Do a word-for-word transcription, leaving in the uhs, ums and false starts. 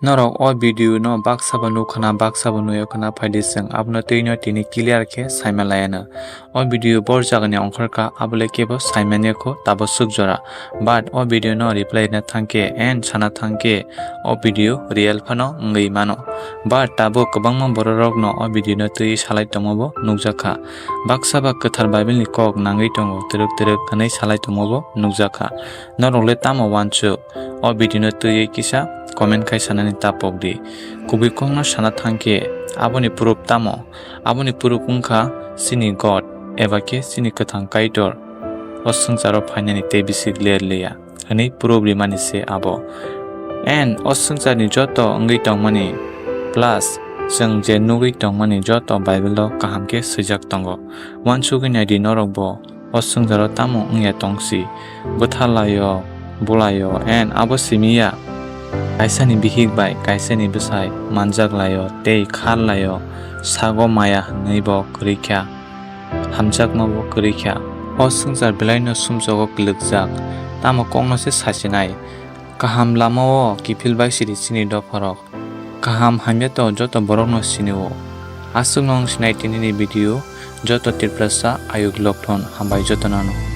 Norok o video no baksa bo nukha na, baksa bo nuya khwna, phaidi chwng abono twino tini clear khe saima laiano. O video bor jagani ongkhorkha, abole kebo saimanya kho tabo swk jora. But o video no reply rina thangkhe and sana thangkhe o video real phano wngwi mano. But tabuk kwbangma bororokno o video no twiwi salai tongma bo nukjakha. Baksa ba kwthar Bible ni kok nangwi tongo, twrwk twrwk hwnwi salai tongma bo nukjakha. Norok le tamo uansuk? O video no twiwi kisa comment khai sanani ta pok di. Kubui kokno sana thangkhe, aboni proof tamo? Aboni proof wngkha chini God, eba khe chini kwthang Kaitor o swngcharo phainani tei bisi ler liya hwnwi proof rimani se abo. And o swngcharni joto wngwi tongmani, plus chwng je nugwi tongmani joto Bible-o kaham khe swijak tongo. Uansugwi nai di norokbo o swngcharo tamo wngya tong si, bwtha laio, bulaio, and abo simi ya. Kaisani bihik bai kaisani bwsai manjak laio tei khar laio, sago maya hwnwi bo kwrwi kha, hamjakma bo kwrwi kha. O swngchar belaino sumsogo kwlwkjak, tamo kokno se sasinai. Kaham lamao kiphil bai sidi chini dopharok. Kaham hamya to joto borokno sinio. Aswkno wng sinai tinini video, joto Tiprasa ayuk lokthon hambai jotono no.